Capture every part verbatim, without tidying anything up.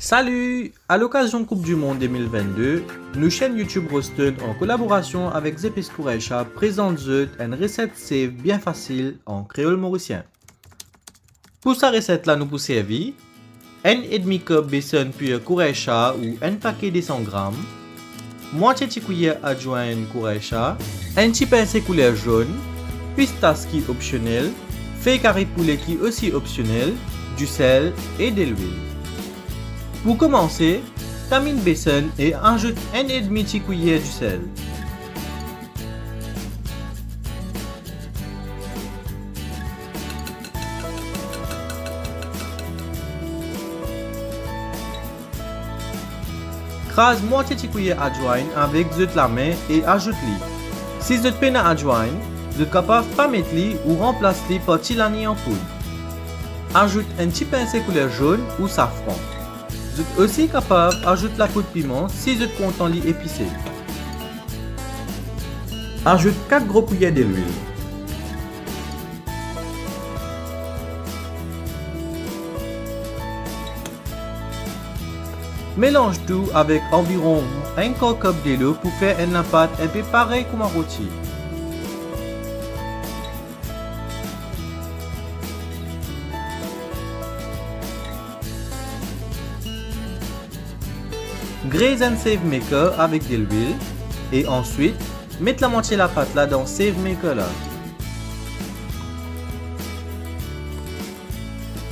Salut! A lokazion Koup di Mond de mil vennde, nou shenn YouTube Roston, an kolaborasion avek Zepis Kouraysha, prezant zot enn reset sev bien fasil an kreol morisien. Pou sa reset la, nou pou servi enn edmi kop besann pir Kouraysha ou enn pake de san gram, mwatie ti kwiyer adjwinn Kouraysha, enn ti pinse kouler zonn, pistas ki opsionel, fey kari poule ki osi opsionel, disel e delwil. Pou komanse, taminn besann e azout enn edmi ti kwiyer disel. Kraz mwatie ti kwiyer adjwinn avek zot lame e azout li. Si zot pena adjwinn, zot kapav pa met li ou ranplas li par ti lani anpoud. Azout enn ti pinse kouler zonn ou safran. Zot osi kapav azout lapoud piman si zot kontan li epise. Azout kat gro kwiyer delwil. Melanz tou avek anviron enn kar kop delo pou fer enn lapat enpe parey kouma roti. Griy enn save maker avek delwil e answit met lamwatie lapat la dan save maker la.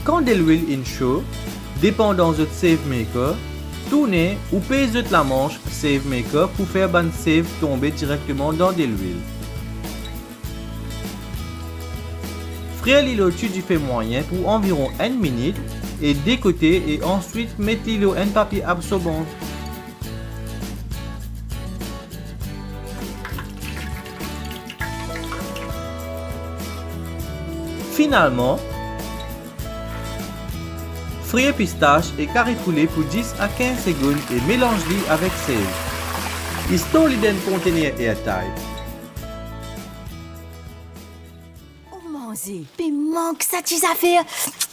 Kan delwil inn so, depandan zot save maker, tourne ou pez zot lamanch save maker pou fer bann save tonbe direkteman dan delwil. Frir li lor ti dife mwayin pou anviron enn minit e de kote e answit met li lor enn papie absorban. Finalman, frir pistas e kari poule pou dis a kinz segonn e melanz li avek save. Istor li dan enn kontener airtight. Ou manze, pe mank sa ti zafer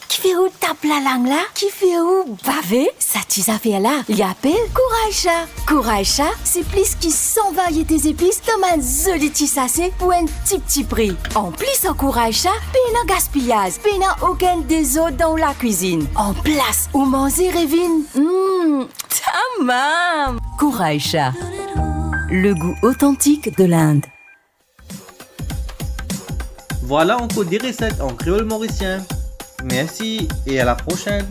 ki fer ou tap lalang la, ki fer ou bave, sa ti zafer la, li apel Kouraysha. Kouraysha, se plis ki san variete zepis dan bann zoli ti sase pou enn tipti pri. Anplis, ar Kouraysha, pena gaspiyaz, pena okenn dezord dan ou lakwizinn. Anplas, ou manze revinn, mm, tamam! Kouraysha, le goût authentique de l'Inde. Vwala ankor de reset an kreol morisien. Mersi e a la prosenn.